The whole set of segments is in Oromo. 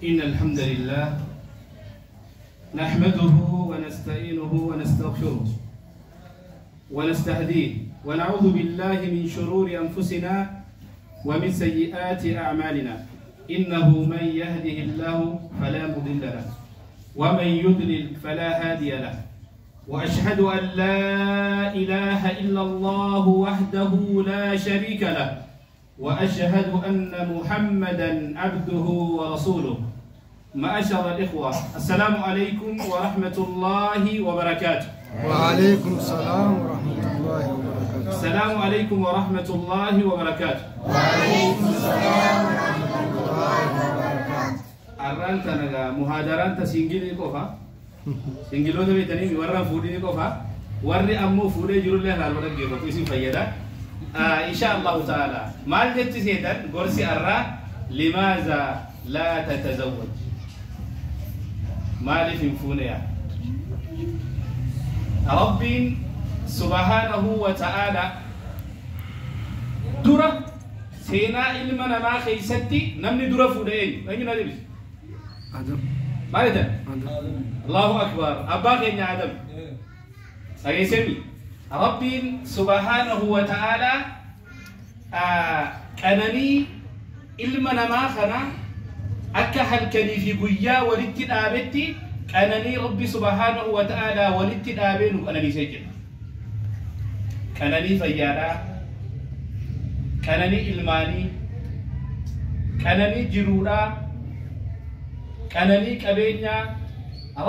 إن الحمد لله نحمده ونستعينه ونستغفره ونستهديه ونعوذ بالله من شرور أنفسنا ومن سيئات أعمالنا إنه من يهده الله فلا مضل له ومن يضلل فلا هادي له وأشهد أن لا إله إلا الله وحده لا شريك له وأشهد أن محمدا عبده ورسوله. معاشر الإخوة، السلام عليكم ورحمة الله وبركاته. وعليكم السلام ورحمة الله وبركاته. السلام عليكم ورحمة الله وبركاته. وعليكم السلام ورحمة الله وبركاته. Arraan tana muhaadaraan ta singilii qofa. Singiloota beektanii warra fuudhii qofa. Warri ammoo fuudhee jirullee haaluma dhaggeeffatu isin fayyada. Insha Allahu ta'ala maal jechi seetan gorsi arraa limaaza laa tatazawwaj, maaliif hin fuune yaa Rabbiin subhaanahu wa ta'ala dura seenaa ilma namaa keessatti namni dura fuudhe eenyu? Eenyu na deebise? Adam. Maal jettan? Adam. Allahu akbar. Abbaa keenya Adam. Dhageessemi. Rabbiin subhaanahu wa ta'ala qananii ilma namaa kana akka halkanii fi guyyaa walitti dhaabetti qananii Rabbi subhaanahu wa ta'ala walitti dhaabee nu qananiisee jira. Qananii fayyaadhaa, qananii ilmaanii, qananii jiruudhaa, qananii qabeenyaa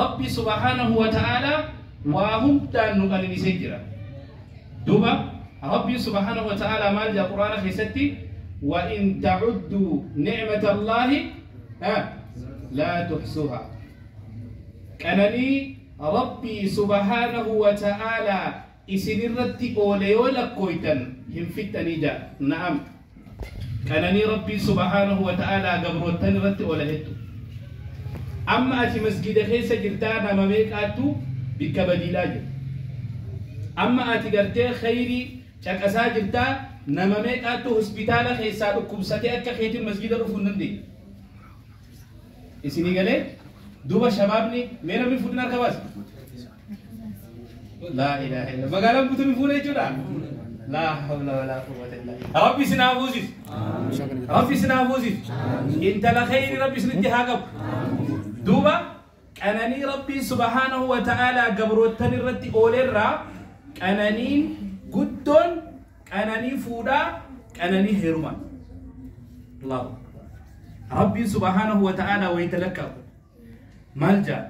Rabbi subhaanahu wa ta'ala waa hundaan nu qananiisee jira. Duuba Rabbi subhaanahu wa ta'ala maal jedha Quraana keessatti? وإن تعدوا نعمة الله لا تحصوها. Qananii Rabbi subhaanahu wa ta'ala isin irratti oole yoo lakkooytan hin fixxanii jedha. Na'am. Qananii Rabbi subhaanahu wa ta'ala gabroottan irratti oola hedduu. Amma ati masgida keessa jirtaa, nama meeqaattu bikka badiilaa jira. Amma ati gartee khayrii caqasaa jirtaa, nama meeqaattu hospitaala keessaa dhukkubsatee akka keetiin masgida dhufuu hin dandeenye. Isinii galee? Duuba shabaabni mee namni fuudhin harka baasa. Laa ilaaha illa. Magaalaan guutuun fuudhe jechuudha. Laa hawla walaa quwwata illa billah. Rabbi isin haa fuusisu. Rabbi isin haa fuusisu. Intala khayrii Rabbi isinitti haa qabu. Duuba qananii Rabbii subhaanahu wa ta'ala gabroottan irratti oolerraa qananiin guddoon qananii fuudhaa, qananii heerumaa. Allahu akbar. Rabbiin subhaanahu wa ta'ala wayita lakkaa'u maal jaa?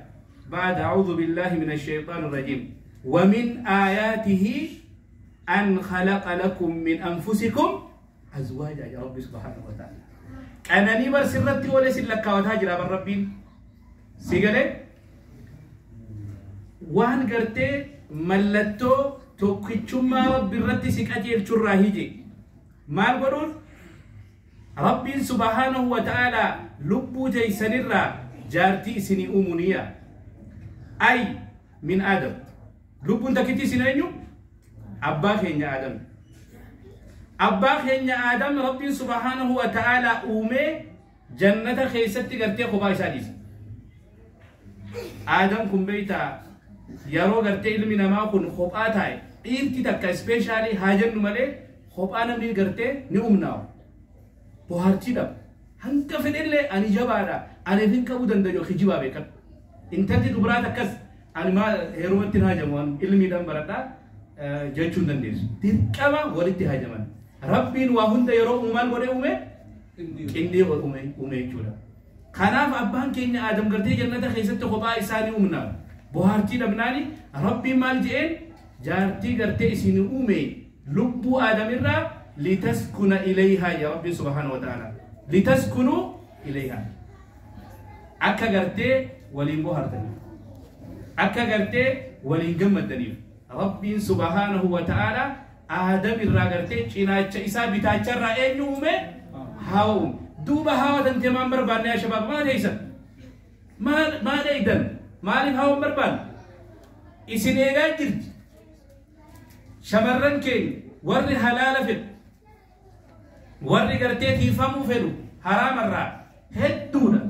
بعد أعوذ بالله من الشيطان الرجيم ومن آياته أن خلق لكم من أنفسكم أزواجا. يا ربي سبحانه وتعالى qananii bar sirratti oolee sin lakkaawataa jira bar Rabbiin si galee waan gartee mallattoo tokkichummaa Rabbi irratti si qajeelchurraa hije maal godhuun Rabbiin subhaanahu wa ta'ala lubbuu teeysanirraa jaartii isinii uumuniya. Ay min Adam, lubbuun takkitti isin eenyu? Abbaa keenya Adam. Abbaa keenya Adam Rabbiin subhaanahu wa ta'ala uumee jannata keessatti gartee kophaa isaa dhiise. Adam kun beeytaa yeroo gartee ilmi namaa kun kophaa taa'e, dhiirti takka especially haa jennu malee, kophaa namni gartee ni humnaawa. Bohaartii dhaba. Hanga fedhellee ani jabaadha, ani hin qabuu danda'u kijibaa beekan. Intalli dubaraa takkas ani maa heerumatti hin hajamu, waan ilmiidhaan baradhaa jechuu hin dandeessu. Dirqama walitti hajaman. Rabbiin waa hunda yeroo uumaan godhee uume qindee uume jechuudha. Kanaaf abbaan keenya Adam gartee jannata keessatti kophaa isaanii uumna. Bohaartii dhabnaani Rabbiin maal je'een? Jaartii gartee isin uume lubbuu Adamirraa litaskuna ilayhaa ya Rabbi subhaanahu wa ta'ala. Litaskunuu ilayhaa. Akka gartee waliin bohaartaniif. Akka gartee waliin gammadaniif. Rabbiin subhaanahu wa ta'ala Adam irraa gartee cinaacha isaa bitaacharraa eenyu uume? Hawa uume. Duuba hawa tantee maan barbaanne yaa shabaab? Maal eeysan? Maal eeydan? Maaliif hawa hin barbaanne? Isin eegaa jirti. Shamarran keenya warri halaala fedhu, warri gartee tiifamuu fedhu haraamarraa hedduudha.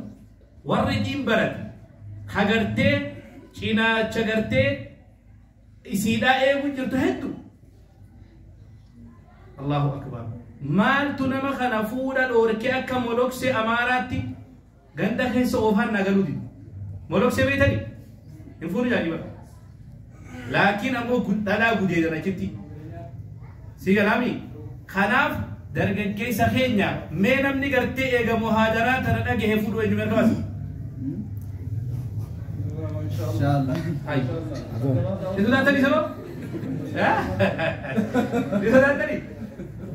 Warri diin barate ka gartee cinaacha gartee isiidhaa eegu jirtu hedduu. Allahu akbar. Maaltu nama kana fuudha dhoorkee akka moloksee Amaaraatti ganda keessa oofaan nagaluu didu. Moloksee beektanii? Hin fuudhu jaanii bara. Laakiin ammoo dhalaa gudeedan achitti. Si galaami? Kanaaf dargaggeessa keenya mee namni gartee eega muhaadaraa tana dhagahe fuudhu eenyu mirga baasa? Inshallah. Hai. Ni sodaatanii sabab? Ni sodaatanii?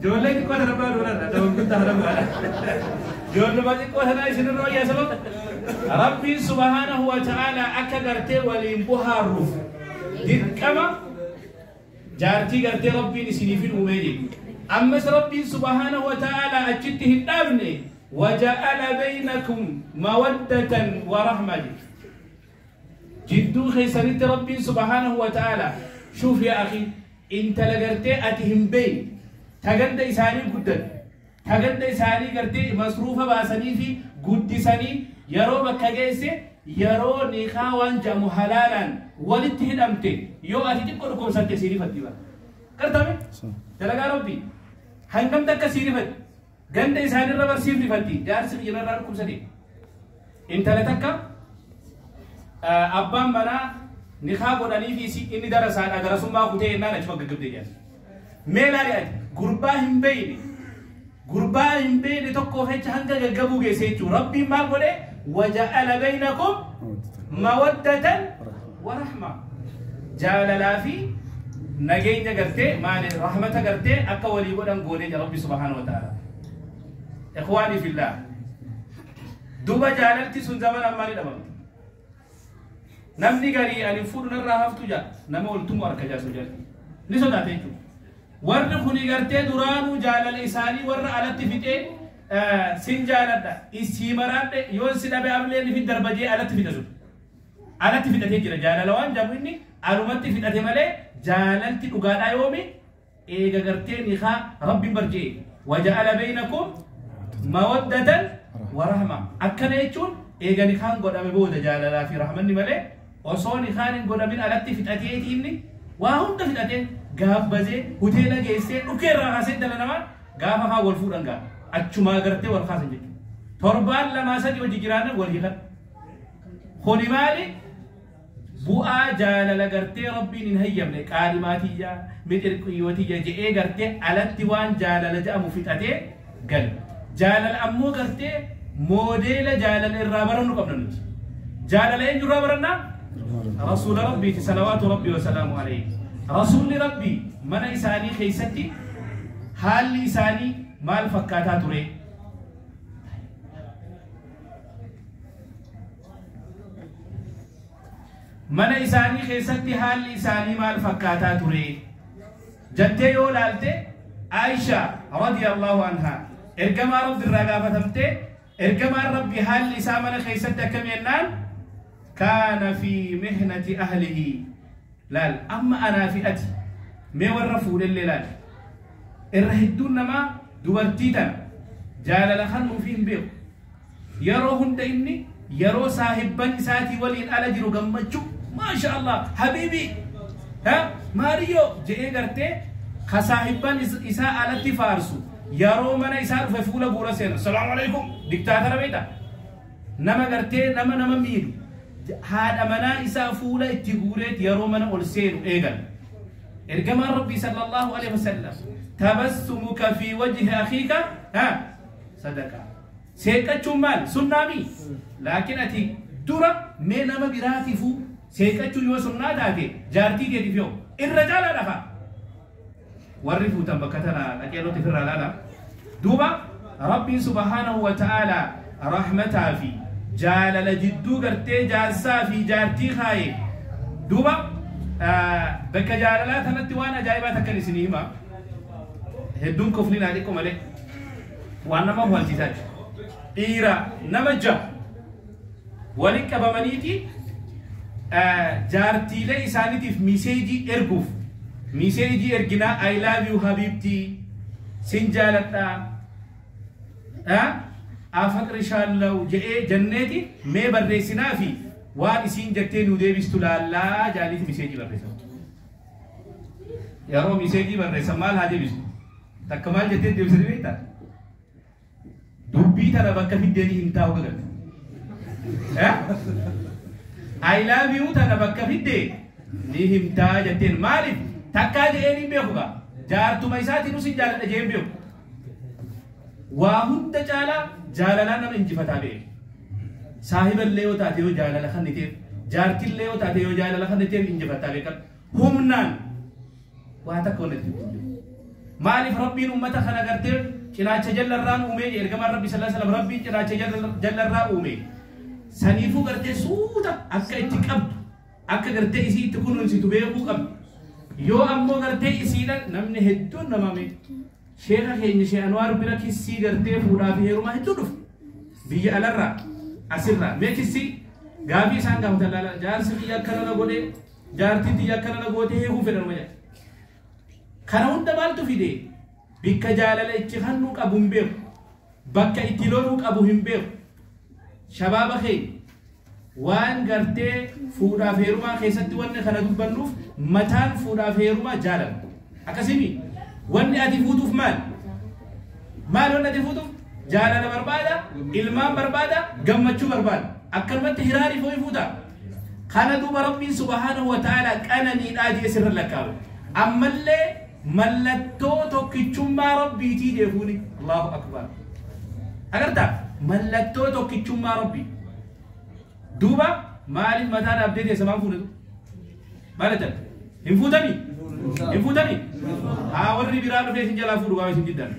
Ijoollee xiqqoo tana baa doolarra ta'uun guddaa tana baa. Ijoolluma xiqqoo tana isinirra wayyaa sabab? Rabbiin subhaanahu wa ta'ala akka gartee waliin bohaarruuf dirqama jaartii gartee Rabbiin isiniif hin uumee jedhu. Ammas Rabbiin subhaanahu wa ta'ala achitti hin dhaabne waja'ala baynakum mawaddatan wa rahma jedhu. Jidduu keessanitti Rabbiin subhaanahu wa ta'ala shuuf yaa akhi intala gartee ati hin beekne taganda isaanii guddan taganda isaanii gartee masruufa baasanii fi guddisanii yeroo bakka geesse yeroo nikaa waan jedhamu halaalaan walitti hidhamte yoo ati xiqqoo dhukkubsatte siirifatti bara. Gartame? Dalagaa Rabbii hangam takka siirifatti ganda isaanirra barsiifrifatti jaarsi biyyarraa dhukkubsate intala takka abbaan manaa nikaa godhanii fi inni darasaadha darasummaa kutee jennaan achi bakka gabdee jaarsi. Mee laali ati gurbaa hin beeyne tokkoof jecha hanga gaggabuu geesse jechuudha. Rabbiin maal godhe? Waja'ala baynakum mawaddatan wa rahma. Jaalalaa fi nageenya gartee maali rahmata gartee akka walii godhan goonee jira Rabbi subhaanahu wa ta'ala. Ikhwaanii fillah. Duba jaalalti sun zaman ammaa ni dhabamti. Namni garii ani fuudhu narraa haftu jaa nama oltumu harka jaasu jaalti. Ni sodaate jechuudha. Warri kuni gartee duraanuu jaalala isaanii warra alatti fixee sin jaaladha isii maraadhe yoon si dhabe amlee ni fi darbajee alatti fixa sun. Alatti fixatee jira jaalala waan jedhamu inni alumatti fixate malee jaalalti dhugaadhaa yoomi eega gartee nikaa Rabbiin barjee waja'ala baynakum mawaddatan wa rahma. Akkana jechuun eega nikaan godhame booda jaalalaa fi rahmanni malee osoo nikaan hin godhamin alatti fixateeti inni waa hunda fixatee gaabbazee hoteela geessee dhukee irraa kaasee dhala namaa gaafa haa wal fuudhan gaa achumaa gartee wal kaasan jechuudha. Torbaan lamaa sadii hojii jiraannan wal hiikan. Kuni maali? Bu'aa jaalala gartee Rabbiin hin hayyamne qaalimaatiyyaa mixirqiyyootiyya je'ee gartee alatti waan jaalala jedhamu fixatee gale. Jaalala ammoo gartee moodeela jaalala irraa barannu qabna nuti. Jaalala eenyu irraa barannaa? Rasuula Rabbiiti salawaatu Rabbii wa salaamu alayhi. Rasuulli Rabbii mana isaanii keessatti haalli isaanii maal fakkaataa ture? Mana isaanii keessatti haalli isaanii maal fakkaataa ture? Jettee yoo ilaalte Aisha radiyallahu anha ergamaa Rabbi irraa gaafatamte ergamaan Rabbi haalli isaa mana keessatti akkam jennaan kaana fi mihnati ahlihi. Laal amma anaa fi ati mee warra fuudhellee laal irra hedduun namaa dubartii tana jaalala kan nuuf hin beeku. Yeroo hunda inni yeroo saahibban isaatii waliin ala jiru gammachuu maasha Allah habiibi ha maariyo je'ee gartee ka saahibban isaa alatti faarsu yeroo mana isaa dhufe fuula guura seena salaamu alaikum diktaatara beekta nama gartee nama nama miidhu haadha manaa isaa fuula itti guureet yeroo mana ol seenu eegan. Ergamaan Rabbii sallallahu alaihi wasallam tabassumuka fi wajhi akhiika ha sadaqa. Seeqachuun maal? Sunnaami. Laakiin ati dura mee nama biraatiifuu seeqachuun yoo sunnaa taate jaartii keetiif yoo irra caalaa dhafa. Warri fuutan bakka tana dhaqeelootti ofirraa ilaala. Duuba Rabbiin subhaanahu wa ta'ala rahmataa fi jaalala jidduu gartee jaarsaa fi jaartii kaaye. Duuba bakka jaalalaa tanatti waan ajaa'ibaa takkan isinii hima. Hedduun kofli naa xiqqoo malee waan nama huwalchiisaa jira. Dhiira nama jaha waliin qabamaniiti jaartiilee isaaniitiif miseejii erguuf miseejii erginaa I love you habiibtii sin jaaladha. Afaqrishallahu je'ee janneeti mee barreessinaa fi waan isiin jettee nu deebistu laallaa jaaliiti miseejii barreessan. Yeroo miseejii barreessan maal haa deebistu? Takka maal jettee deebisanii beektaa? Dubbii tana bakka fiddeenii hin taa'u gagalte. I love you tana bakka fiddee ni himtaa jetteen maaliif takkaa je'een hin beeku gaa jaartuma isaatiin usin jaaladha je'een beeku. Waa hunda caalaa jaalalaan nama injifataa beeku. Saahiballee yoo taate yoo jaalala kanniteef jaartillee yoo taate yoo jaalala kanniteef injifataa beekan humnaan waa takka walitti jiru. Maaliif Rabbiin uummata kana gartee cinaacha jallarraan uume ergamaan Rabbi sallallahu alaihi wasallam Rabbiin cinaacha jallarraa uume saniifuu gartee suuta akka itti qabdu akka gartee isii itti kunuunsitu beekuu qabdu. Yoo ammoo gartee isiidha namni hedduun namame sheeka keenya shee Anwaar bira kissii gartee fuudhaa fi heerumaa hedduu dhufu biyya alarraa asirraa mee kissii gaafii isaan gaafatan laala jaarsi biyya akkana na godhee jaartiin biyya akkana na gootee heekuu fedhan wayya. Kana hunda maaltu fide bikka jaalala itti hannuu qabu hin beeku bakka itti loluu qabu hin beeku shabaaba keenya waan gartee fuudhaaf heerumaa keessatti wanni kana dubbannuuf mataan fuudhaaf heerumaa jaalala akkasimi wanni ati fuutuuf maal maal wanni ati fuutuuf jaalala barbaada ilmaan barbaada gammachuu barbaada akkanumatti hiraarii fooyi fuuta kana duuba Rabbiin subhaanahu wa ta'ala qananiidhaa jee sirra lakkaawe ammallee mallattoo tokkichummaa Rabbiitii jeefuuni Allahu akbar agartaa mallattoo tokkichummaa Rabbii duuba maaliif mataa dhaabdee teessa maan fuudhatu maal jettan hin fuutanii hin fuutanii haa warri biraa dhufee isin jalaa fuudhu gaafa isin diddan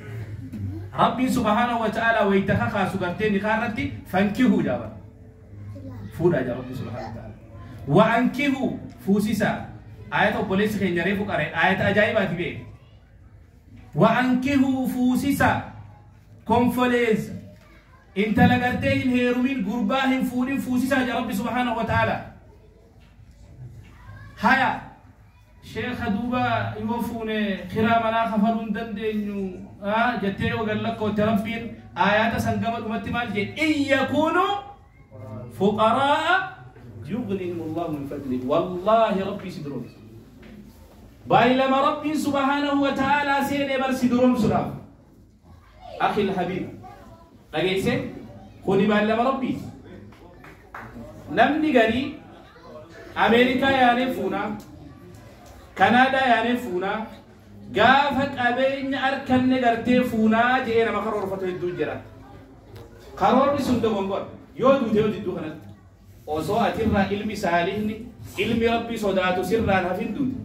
Rabbiin subhaanahu wa ta'ala wayita kakaasu gartee nikaa irratti fankihuu jaaba fuudhaa jaa Rabbi subhaanahu wa ta'ala wa ankihuu fuusisaa ayata obboleessi keenya reefu qaree ayata ajaa'ibaati beeku wa ankihuu fuusisaa konfoleessa intala gartee hin heerumin gurbaa hin fuudhin fuusisaa jaa Rabbi subhaanahu wa ta'ala haya sheekha duuba yoo fuune kiraa manaa kafaluu hin dandeenyu jettee yoo gallakkootte Rabbiin ayaata san gama dhumatti maal jee in yakuunu fuqaraa'a yughnihim Allahu min fadlihi wallaahi Rabbii si duroomsa baay'ilama Rabbiin subhaanahu wa ta'aalaa seenee bar si duroomsuudhaaf akhi alhabiib dhageesse kuni baay'ilama Rabbii namni garii Ameerikaa yaanee fuunaa Kanaadaa yaanee fuunaa gaafa qabeenya harkanne gartee fuunaa je'ee nama karoorfatu hedduu jira. Karoorri sun dogongora yoo duute yoo jidduu kanatti osoo atirraa ilmi saalihni ilmi Rabbii sodaatu sirraan hafin duute.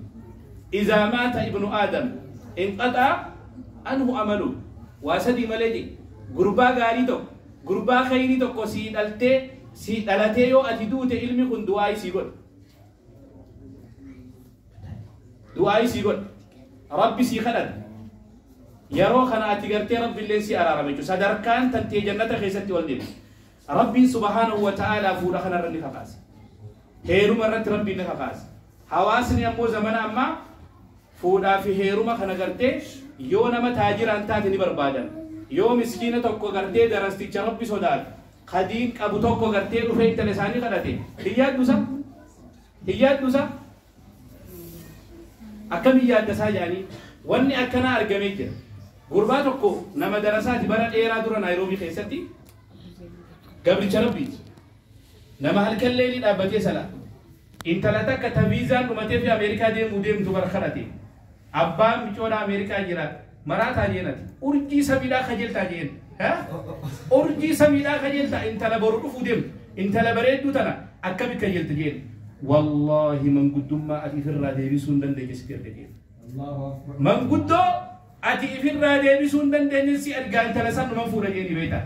Izaa maata ibnu Aadam inqaxaa anhu amalu waa sadii malee je gurbaa gaarii tokko gurbaa khayrii tokko sii dhaltee sii dhalatee yoo ati duute ilmi kun du'aa isii godha. Du'aa isii godha. Rabbi sii kadhata. Yeroo kana ati gartee Rabbi illee si araarama jechuudha. Sadarkaan tantee jannata keessatti wal deema. Rabbiin subhaanahu wa ta'aalaa fuudha kanarra ni kakaase. Heeruma irratti Rabbiin ni kakaase. Hawaasni ammoo zamana ammaa fuudhaa fi heeruma kana gartee yoo nama taajiraan taate ni barbaadan. Yoo miskiina tokko gartee darasticha Rabbi sodaatu kadiin qabu tokko gartee dhufee intala isaanii kadhate hin yaaddusa? Hin yaaddusa? Akkam hin yaaddasaa jedhanii wanni akkanaa argamee jira. Gurbaa tokko nama darasaati bara dheeraa dura Naayiroobii keessatti gabricha Rabbiiti. Nama halkan leelii dhaabbatee sala. Intala takka ta viizaan dhumatee fi Ameerikaa deemuu deemtu bara kadhate. Abbaan micoodha Ameerikaa jira. Maraataa jeenati. Urjii samiidhaa kajeeltaa jeen. Urjii samiidhaa kajeeltaa intala boru dhufuu deemtu. Intala bareedduu tana akkami kajeelta jeen. Wallaahi manguddummaa ati ifirraa deebisuu hin dandeenye si erga jeen. Manguddoo ati ifirraa deebisuu hin dandeenye si ergaa intala san dhuman fuudha jeeni beektaa.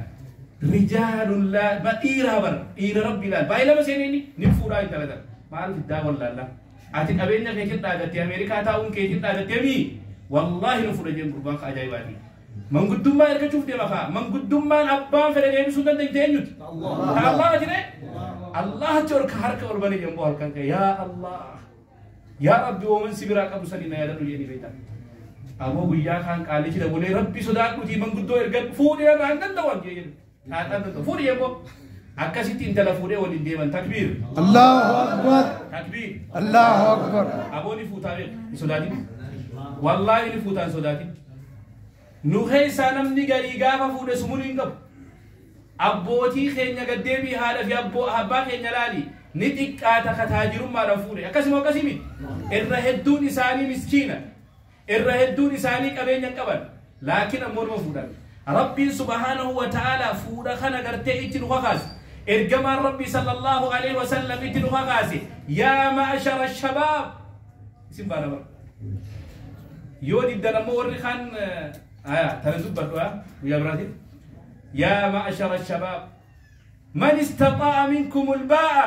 Rijaalun laa dhiiraa bara dhiira Rabbi laal baay'ee lama seenee ni fuudhaa intala tana. Maal fiddaa wallaallaa ati qabeenya keetiin dhaadattee Ameerikaa taa'uun keetiin dhaadattee mii wallaahi nu fuudha jeen gurbaan ka ajaa'ibaati. Manguddummaa ergachuuf deema kaa manguddummaan abbaan fedhe deebisuu dandeenye eenyuti? Ta Allah jedhee Allahatti ol harka ol banee jemboo halkan kee yaa Allah yaa Rabbi ooman si biraa qabu sanii na yaadadhu jedhanii beektaa. Ammoo guyyaa kaan qaalichi dabalee Rabbi sodaadhuutii manguddoo erga fuudhee irraa hin danda'u jedhu. Xaaxaan danda'u. Fuudhi eeboo. Akkasitti intala fuudhee waliin deeman takbiir. Allahu Akbar. Takbiir. Allahu Akbar. Aboo ni fuutaa beeku. Hin sodaatin. Wallaahi ni fuutaa hin sodaatin. Nu keessaa namni garii gaafa fuudhe sumuni hin qabu. Abbootii keenya gaddeebii haadha fi abbaa keenya laali ni xiqqaata ka taajirummaadhaan fuudhe. Akkasuma akkasii miti. Irra hedduun isaanii miskiina. Irra hedduun isaanii qabeenya hin qaban. Laakiin ammoo numa fuudhan. Rabbiin subhaanahu wa ta'ala fuudha kana gartee itti nu kakaase. Ergamaan Rabbii sallallahu alaihi wasallam itti nu kakaase. Yaa ma'ashara shabaab. Isin baana bara. Yoo diddan ammoo warri kaan tana dubbadhu guyyaa biraatiin. Yaa ma'ashara shabaab. Man istataa'a minkum albaa'a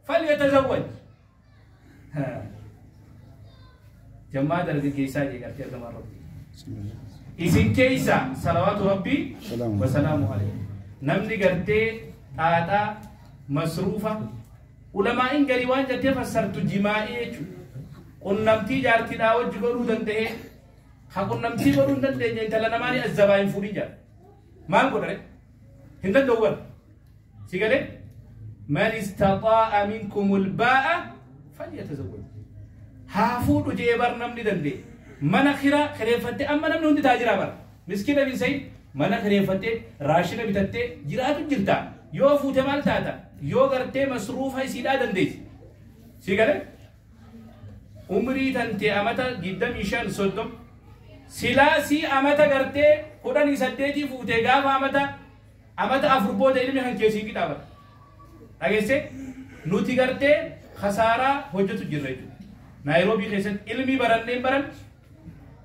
falyatazawwaj. Jammaa dargaggeessaa jee gartee ergamaan Rabbii. Isin keessa salawaatu Rabbii wa salaamu alayhi. Namni gartee xaaxaa masruufa ulamaa'in garii waan jettee fassartu jimaa'ii jechuudha. Qunnamtii jaartiidhaa wajji godhuu danda'ee ha qunnamtii godhuu hin dandeenye intala namaa ni azzabaa hin fuudhin jedha. Maal godhare? Hin danda'u bara. Si galee? Man istataa'a minkum albaa'a falyatazawwaj. Haa fuudhu jee bar namni danda'e. Mana kiraa kireeffattee amma namni hundi taajiraa bara. Miskiina bin Said mana kireeffattee raashina bitattee jiraatu jirta. Yoo fuute maal taata? Yoo gartee masruufa isiidhaa dandeessi. Si galee? Umrii tantee amata 25 30 silaasii amata gartee 18 fuutee gaafa amata 4 booda ilmi kan keessii qixaa bara. Dhageesse? Nuti gartee khasaaraa hojjetu jirra jechuudha. Naayiroobii keessatti ilmi baranneen baran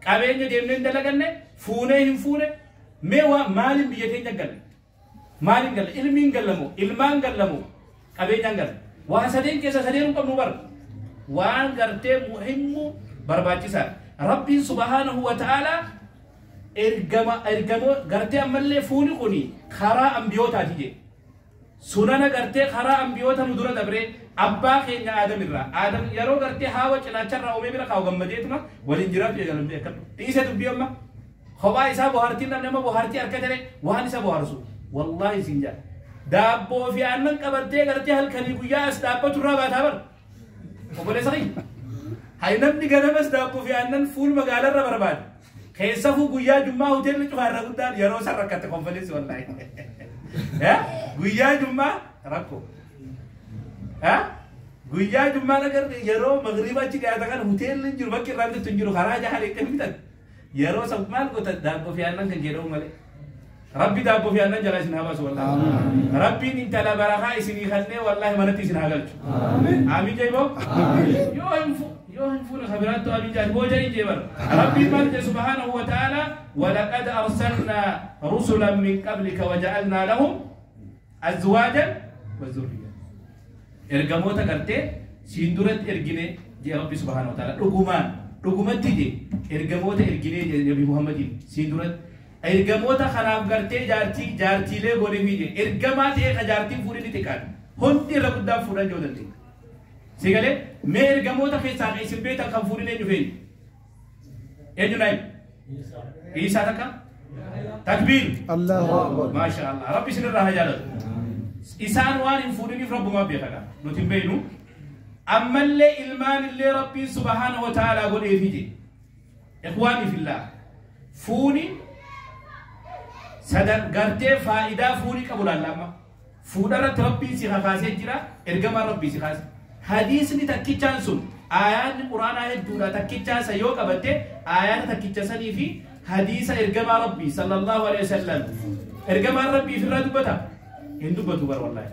qabeenya deemneen dalaganne fuunee hin fuune mee waa maaliin biyya teenya galle? Maaliin galle? Ilmiin gallamoo? Ilmaan gallamoo? Qabeenyaan galle? Waa sadeen keessa sadeen hin qabnu bara. Waan gartee muhimmu barbaachisaadha. Rabbiin subhaanahu wa ta'ala ergamoo gartee ammallee fuuni kuni karaa ambiyootaati jedhe. Sunana gartee karaa ambiyoota nu dura dabree abbaa keenya Aadam irraa. Aadam yeroo gartee haawa cinaacharraa uumee bira kaa'u gammadeetuma waliin jiraatu eegalamtee akka dhiise dubbii amma. Kophaa isaa bohaartiin namni amma bohaartii harka ta'e waan isa bohaarsu. Wallaahi siin jedha. Daabboo fi aannan qabattee gartee halkanii guyyaa as dhaabbatu irraa baataa bara. Obboleessa kiyya. Hay namni ganamas daabboo fi aannan fuul magaalarra barbaada. Keessafuu guyyaa jummaa hoteelli cufaa irra guddaan yeroo san rakkatte konfaleessi wallaahi. Guyyaa jummaa rakkoo. Guyyaa jummaa agarre yeroo magriiba achi dhiyaata kana hoteelli hin jiru bakki irraa bitatu hin jiru karaa jaha deeqee bitan. Yeroo san maal goota daabboo fi aannan kan jedhamu malee. Rabbi daabboo fi aannan jalaa isin haa baasu wallaahi. Rabbiin intala barakaa isinii kennee wallaahi manatti isin haa galchu. Amiin jeeboo. Yoo hin fuune kabiraattu amiin jaati booja hin jeebar. Rabbiin maal jedhe subhaanahu wa ta'ala walaqad arsalnaa rusulan min qablika waja'alnaa lahum azwaajan wa zurriyya. Ergamoota gartee siin duratti ergine jee Rabbi subhaanahu wa ta'ala dhugumaan dhugumatti jee ergamoota ergine jee Nabi Muhammadiin siin duratti. Ergamoota kanaaf gartee jaartiilee godhanii jee ergamaa ta'ee ka jaartiin fuudhin ni xiqqaata. Hundi irra guddaan fuudhan joo dandeenya. Si galee mee ergamoota keessaa kan isin beektan kan fuudhin eenyu feeni? Eenyu naayim? Iisaa takka? Takbiir. Allahu Akbar. Maasha Allah. Rabbi isin irraa haa jaalatu. Isaan waan hin fuudhiniif Rabbumaa beeka gaa. Nuti hin beeknu. Ammallee ilmaan illee Rabbiin subhaanahu wa ta'ala godheefi jee. Ikhwaanii fillah. Fuuni sadan gartee faayidaa fuuni qabu laalla amma. Fuudha irratti Rabbiin si kakaasee jira, ergamaan Rabbii si kaase. Hadiisni takkichaan sun aayaanni Quraanaa hedduudha takkichaa isa yoo qabatte aayaata takkicha sanii fi hadiisa ergamaa Rabbii sallallahu alaihi wasallam. Ergamaan Rabbii ofirraa dubbata? Hin dubbatu bar wallaahi.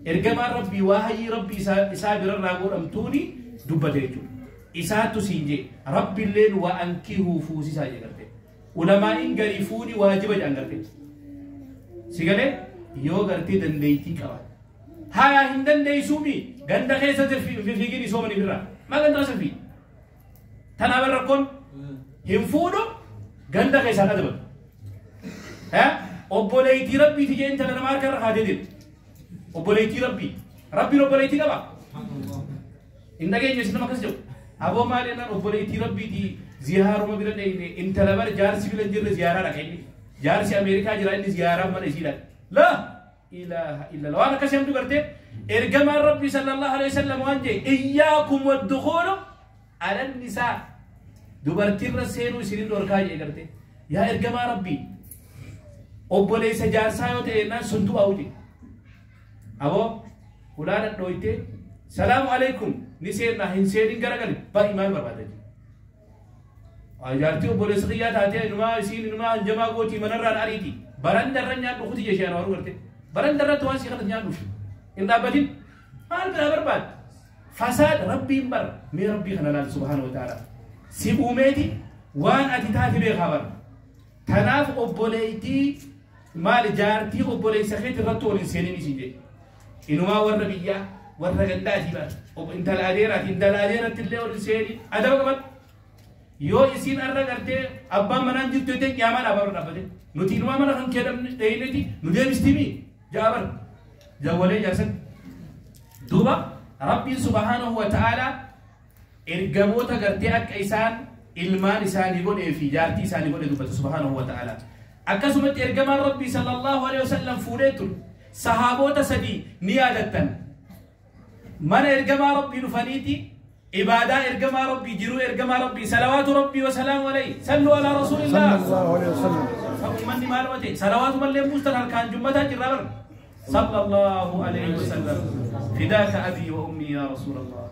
Ergamaan Rabbii waahayii Rabbii isaa birarraa godhamtuuni dubbate jechuudha. Isaattu siin jee Rabbiilleen waa ankihuu fuusisaa jee gartee. Ulamaa'iin garii fuuni waajiba jedhan gartee. Si galee yoo gartee dandeettii qabaate. Haya hin dandeessuumi ganda keessa fiigin isoomanii birraa. Maa ganda keessa fiigi? Tanaaf rakkoon hin fuudhu ganda keessaa qadabatu. Obboleettii Rabbiiti jee intala nama harka irra kaatee jirti. Obboleettii Rabbii. Rabbiin obboleettii qaba. Hin dhageenye isin nama akkas jedhu. Aboo maal jennaan obboleettii Rabbiiti ziyaaruma bira dheyne intala bar jaarsi bira hin jirre ziyaaraa dhaqa inni. Jaarsi Ameerikaa jira inni ziyaaraa mana isii dhaqa. La ilaaha illallah. Waan akkasii hamtu gartee ergamaan Rabbii sallallahu alaihi wasallam waan jee iyyaakum waddukhulu ala nisaa dubartiirra seenuu isinin dhorkaa jee gartee yaa ergamaa Rabbii obboleessa jaarsaa yoo ta'e naan sun du'aa hojii. Aboo hulaa dhadhooytee salaamu alaikum ni seennaa hin seenin garagali ba'i maal barbaada jee. Jaartii obboleessa kiyyaa taatee inumaa isiin inumaa hanjamaa gootii manarraan ariiti. Barandarra nyaadhu kuti jee isheen waruu garte. Barandarratti waan si kanatti nyaadhuuf hin dhaabbatin maal biraa barbaadde. Fasaad rabbiin bara mee rabbii kana laal subhaanahu wa ta'ala. Si uumeeti waan ati taate beekaa bara. Tanaaf obboleettii maal jaartii obboleessa keetii irratti waliin seenin isin jedhe. Inumaa warra biyyaa warra gandaatii bara. Intala adeeraati intala adeeratti illee waliin seenin adaba qabadhu. Yoo isiin arra gartee abbaan manaan jirtu jettee qiyaamaa dhaabaa bara dhaabbate. Nuti inumaa mana kan kee dheeyneeti nu deebistimii jaa bara. Jawwalee jaarsan. Duuba Rabbiin subhaanahu wa ta'ala ergamoota gartee akka isaan ilmaan isaanii godhee fi jaartii isaanii godhee dubbata subhaanahu wa ta'ala. Akkasumatti ergamaan Rabbii sallallahu alaihi wasallam fuudhee ture. Sahaabota sadii ni yaadattan. Mana ergamaa Rabbii dhufaniiti ibaadaa ergamaa Rabbii jiruu ergamaa Rabbii salawaatu Rabbii wasalaamu alayhi sallu alaa rasuulillah. Sallallahu alaihi wasallam. Ummanni maal wate salawaatu mallee buustan harkaan jummataa jirraa bara. Sallallahu alaihi wasallam. Fidaaka abii wa ummii yaa rasuulallah.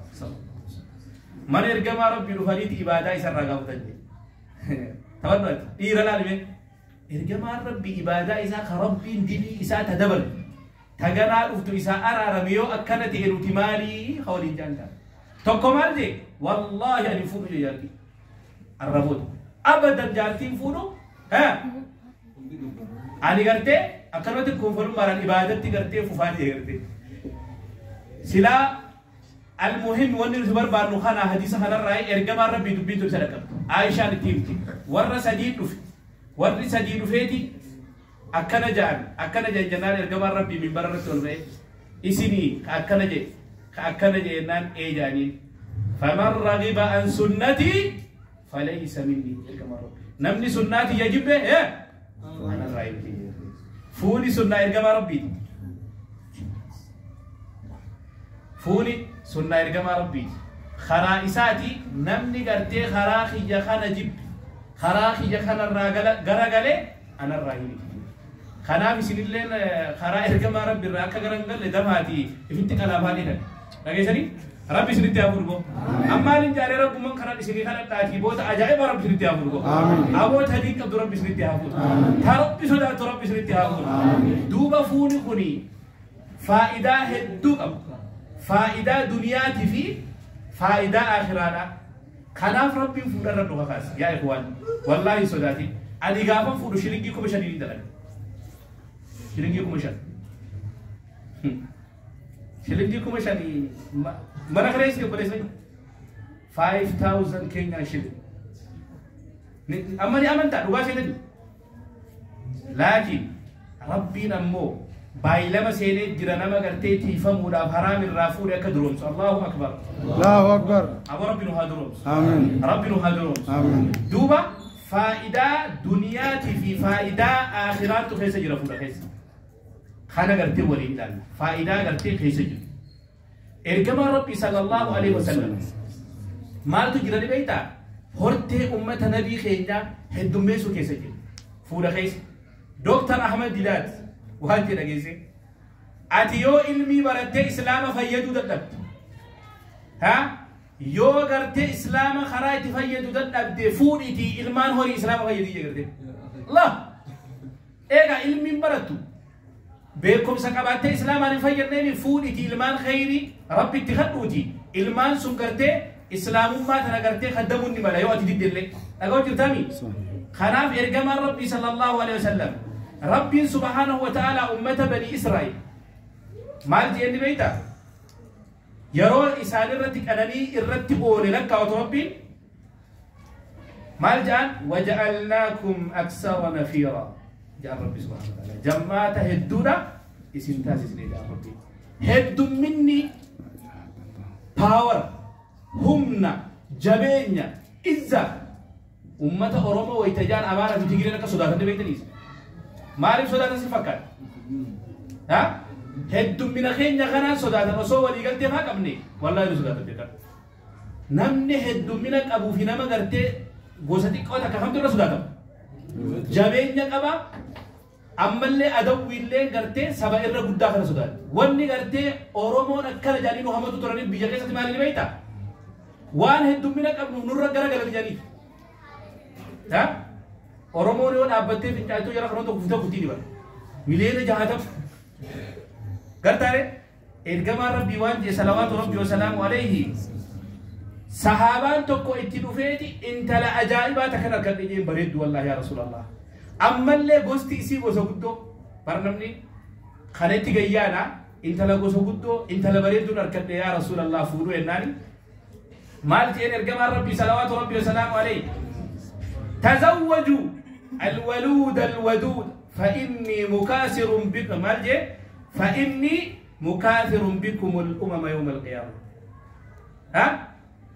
Mana ergamaa Rabbii dhufaniiti ibaadaa isarraa gaafatan jedhe. Taphadhu dhiira laalime. Ergamaan Rabbii ibaadaa isaa ka Rabbiin dilii isaa ta dabalu. Taganaa dhuftu isaa araarame yoo akkana ta'e nuti maalii ka waliin jaan ta'a. Tokko maal jee wallaahi ani fuudhu jee jaartii. Arraboota. Abadan jaartiin fuudhu. Ani gartee akkanumatti kuunfalummaadhaan ibaadatti gartee fufaa jee gartee. Silaa almuhim wanni nuti barbaannu kana hadiisa kanarraa ergamaan Rabbii dubbiin tun isa dhaqqabde. Aayishaan itti himti. Warra sadii dhufe. Warri sadii dhufeeti akkana ja'an akkana ja'an jennaan ergamaan Rabbii minbara irratti ol ba'e isinii ka akkana jedhe ka akkana jedhe jennaan ee ja'aniin. Faman ragiba an sunnatii falaysa minni ergamaan Rabbii. Namni sunnaatii jibbe anarraa himti. Fuuni sunnaa ergamaa Rabbiiti. Fuuni sunnaa ergamaa Rabbiiti. Karaa isaati namni gartee karaa kiyya kana jibbe karaa kiyya kanarraa garagalee anarraa himti. Kanaaf isinilleen karaa ergamaa Rabbi irraa akka gara hin galle dafaatii ifitti qalaafaa dheedan. Dhageessanii? Rabbi isinitti haa fuudhu. Ammaan hin jaalee Rabbumaan karaa isinii kadhadhaatii booda ajaa'iba Rabbi isinitti haa fuudhu. Aboota hadii qabdu Rabbi isinitti haa fuudhu. Ta Rabbi sodaattu Rabbi isinitti haa fuudhu. Duuba fuuni kuni faayidaa hedduu qaba. Faayidaa duniyaatii fi faayidaa aakhiraadha. Kanaaf Rabbiin fuudharra nu kakaase. Yaa ikhwaan wallaahi sodaatiin. Ani gaafa fuudhu shilingii 5,000 ni dalaga. Shilingii 5,000. Shilingii 5,000 mana kireessi obboleessa 5,000 Kenyan shilling. Amma ni amantaa dhugaa seenanii. Laakiin Rabbiin ammoo baay'ilama seenee jira nama gartee tiifamuudhaaf haraam irraa fuudhe akka duroomsu. Allahu akbar. Allahu akbar. Aboo Rabbi nu haa duroomsu. Amiin. Rabbi nu haa duroomsu. Amiin. Duuba faayidaa duniyaatii fi faayidaa aakhiraattu keessa jira fuudha keessa. Kana gartee waliin ilaalla. Faayidaa gartee keessa jiru. Ergamaan Rabbii sallallahu alaihi wasallam maaltu jira ni beektaa? Hortee ummata nabii keenyaa heddummeessuu keessa jira. Fuudha keessa. Dooktar Ahmad Didaat waan jedha geesse. Ati yoo ilmii barattee islaama fayyaduu dadhabde. Ha? Yoo gartee islaama karaa itti fayyadu dadhabde fuudhiitii ilmaan horii islaama fayyaduu jee gartee. Allah! Egaa ilmiin barattu beekumsa qabaattee islaamaan hin fayyadneeni fuudhiitii ilmaan khayrii rabbi itti kadhuuti ilmaan sun gartee islaamummaa tana gartee kaddamuun ni mala yoo ati didde illee. Dhaga'u jirtami? Kanaaf ergamaan Rabbii sallallahu alaihi wasallam Rabbiin subhaanahu wa ta'ala ummata bani Israa'el maal jeen ni beektaa? Yeroo isaan irratti qananii irratti oole lakkaa'atu Rabbiin maal jedhan? Waja'alnaakum aksara nafiira jedhan Rabbi subhaanahu wa ta'ala. Jammaata hedduudha isin taasisne jedhan Rabbiin. Heddumminni paawara, humna, jabeenya, izza ummata Oromoo wayita jaan Amaaraa fi Tigireen akka sodaatan ni beektaniis. Maaliif sodaatan si fakkaata? Ha? Heddummina keenya kanaan sodaatan osoo walii galtee faa qabne wallaahi nu sodaatan beekan. Namni heddummina qabuu fi nama gartee gosa xiqqoo takka kamtu irra sodaatama. Jabeenya qaba ammallee adawwiillee gartee saba irra guddaa kana sodaata. Wanni gartee Oromoon akkana jedhanii nu hamatu turaniif biyya keessatti maali ni beektaa? Waan heddummina qabnu nurra garagalan jedhanii. Ha? Oromoon yoo dhaabbattee fincaa'tuu jara kanoo tokko fuutee kutii dibata. 60,000,000. Gartaare ergamaan Rabbii waan jee salawaatu Rabbii wasalaamu alayhi sahaabaan tokko itti dhufeeti intala ajaa'ibaa takkan harkadhe jeen bareeddu wallaahi yaa Rasuulallah. Ammallee gosti isii gosa guddoo bar namni kana itti gayyaana intala gosa guddoo intala bareedduun harkadhe yaa Rasuulallah fuudhuu jennaani. Maal jeen ergamaan Rabbii salawaatu Rabbii wasalaamu alayhi tazawwaju الولود الودود فإني مكاثر بكم مال جي فإني مكاثر بكم الأمم يوم القيامة. ها؟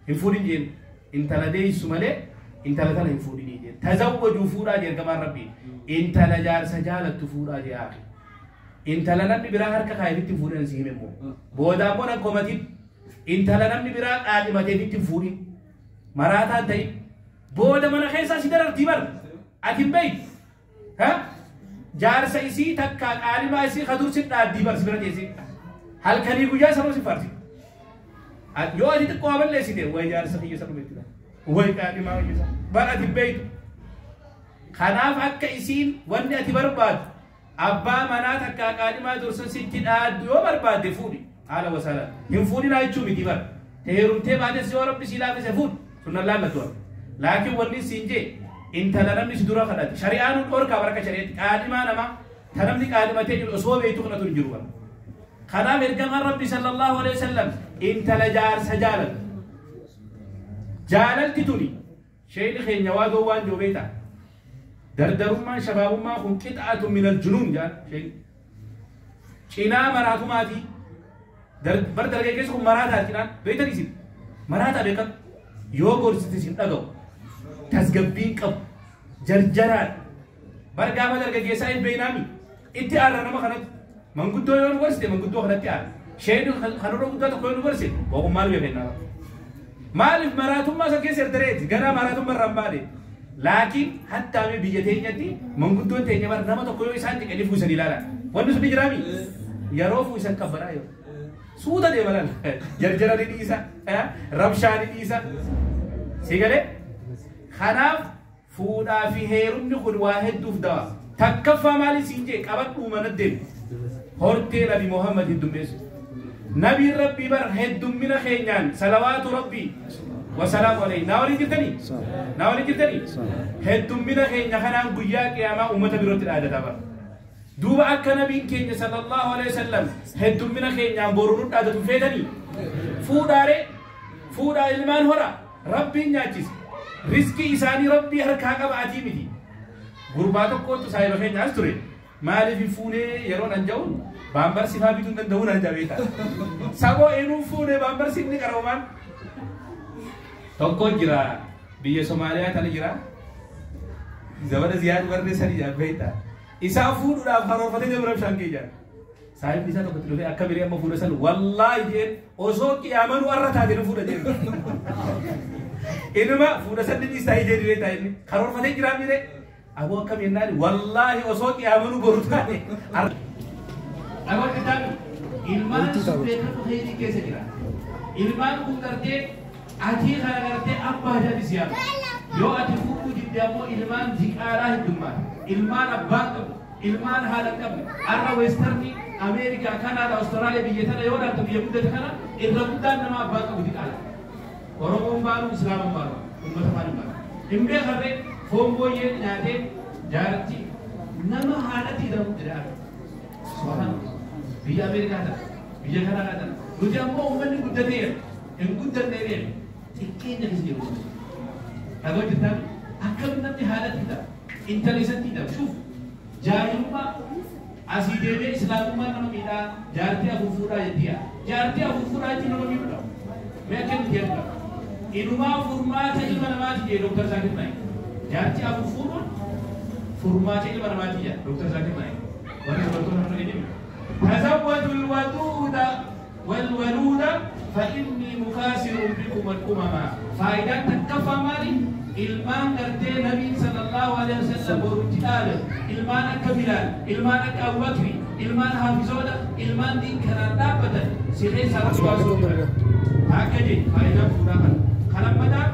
هنفورين جين انت لدي سمالي انت لدي هنفورين جين تزوجوا فورا جين كمان ربي انت لجار سجالة فورا جي آخي انت لنمي برا هركا خايفين تفورين سيهم مو بودا مونا كومتين انت لنمي برا آدمتين تفورين مراتا تاي بودا منا خيسا سيدر تيبر أتين بيت ها جار سيسي تكا عالما سي خدور سيد ديبر سبرت يسي هل كني غجا سرو سفارسي يو أدي تقابل ليسي ده وين جار سخي يسرو بيت ده وين عالما يسا بار أتين بيت خناف أك إسين وني أتي برباد أبا منا تكا عالما درس سيد يو برباد دفوري على وسهلا ينفوري لا يشومي ديبر تهرم تي بعد سيورب بسيلا بسفور سنة الله لتور لكن وني سينجي انت لنمني سدورا خدات شريعان الأوركا بركة شريعة قادمة نما تنمني قادمة تيجي الأسوة بيتوخنا تنجروا خنا مرقم ربي صلى الله عليه وسلم انت لجار سجالا جالل تتوني شيء خين يوادو وان جو بيتا دردرما شبابما هم قطعة من الجنون جان شيء شينا مراتو ماتي بر درجة كيسكم مراتا كنان بيتا نسيب مراتا بيكا يوغور ستسين أغو تسجبين قب جرجران برقامة درجة بينامي انت أرى نما خنت من قدو يون ورسي من قدو خنت أرى شيء خنورو قدو تكون ورسي وهم مال بيننا مال مراتهم ما سكيس دريت جنا مراتهم مرمبالي لكن حتى مي بيجتين يدي من قدو تيجي مر نما تكون إنسان تكلف وسني لا لا ونس بيجرامي يروف وإنسان كبرايو سودا دي ملان جرجران دي إيسا ربشان دي إيسا سيقالي خناف فودا في هيرم نقول واحد دوف دوا تكفى مالي سينجي قبل أمنا الدين هرتي نبي محمد هدوم نبي ربي بر هدوم من خينيان صلوات ربي وسلام عليه ناولي جرتني ناولي جرتني هدوم من خينيان خنان قياك يا ما أمة بروت العادة تبر دوبا أكا نبي كين صلى الله عليه وسلم هدوم من خينيان برونو العادة فيتني فودا فودا إلمان هرا ربي نياجس رزقي إساني ربي هركاك بأتي مدي غرباتو كنت صاحب خين أستري مالي في فوني يرون أنجون بامبر سفا بيتون دندون أنجابيتا سابو إنو فوني بامبر سيدني كرومان توكو جرا بيا سوماليا تاني جرا زمان زياد ورني سري جابيتا إسا فون ولا خرافة دي برم شانكي جا صاحب نسا تو كتلو في أكبر يوم فون سال والله جين أوسو كي أمانو أرتا دين فون جين إنما فون سال دي ساي جين ريتا إني خرافة دي جرا ميري أبو أكم ينال والله أوسو كي أمانو بروتاني أبو كتاب إلمان سبيكا خيري كيسة جرا إلمان كون کرتے أتي خلا کرتے أبا جادي سيام يو أتي فوق جدي أمو إلمان ذكارا هدمان إلمان أبان قبل إلمان هذا قبل أرى ويسترني أمريكا كندا أستراليا بيجتنا يورا تبي يبدأ تكنا إلا بدأ نما أبان قبل ذكارا ورمون بارو إسلام بارو أمة مالي بارو إمبي خبر فوم بويه نادي جارتي نما حالتي دم درا سبحان الله بيا أمريكا هذا بيا كندا هذا لو أمو أمني قدرتين إن قدرتين تكين نفسي هذا جدا أكمل نبي حالتي ده إنت ليست ده شوف جاهلما أسيدي إسلام ما نما ميدا جارتي أبو فورا يديا جارتي أبو فورا يدي نما ميدا ما كان يديا إنما فرمات المنامات يا دكتور زاكر نايك جارتي أبو فورا فرمات المنامات يا دكتور زاكر نايك تزوجوا الودود والولود فإني مكاسر بكم الأمم. فإذا تكفى مالي ilmaan gartee nabiin sallallahu alaihi wasallam borutti dhaale, ilmaan akka Bilaal, ilmaan akka Abubakri, ilmaan haafizoota, ilmaan diin kanaan dhaabbatan si keessa rabbi baasuu jira. Akka jee faayidaan fuudhaa kana. Kan ammataa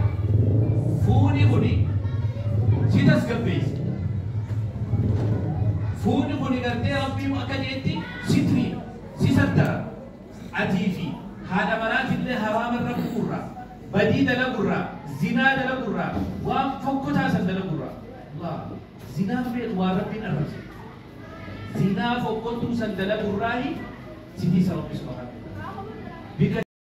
fuudhi kuni si tasgabbeessa. Fuudhi kuni gartee rabbiin akka jeetti sitri si sattara. Atii fi haadha manaatillee haraamarra bu'uurraa, badii dalagurraa, zinaa dalagurraa, waan fokkotaa san dalagurraa. Allah zinaa beeku waan rabbiin arrabse. Zinaa fokkottuu san dalagurraahi sitii sababni subhaanahu. Bika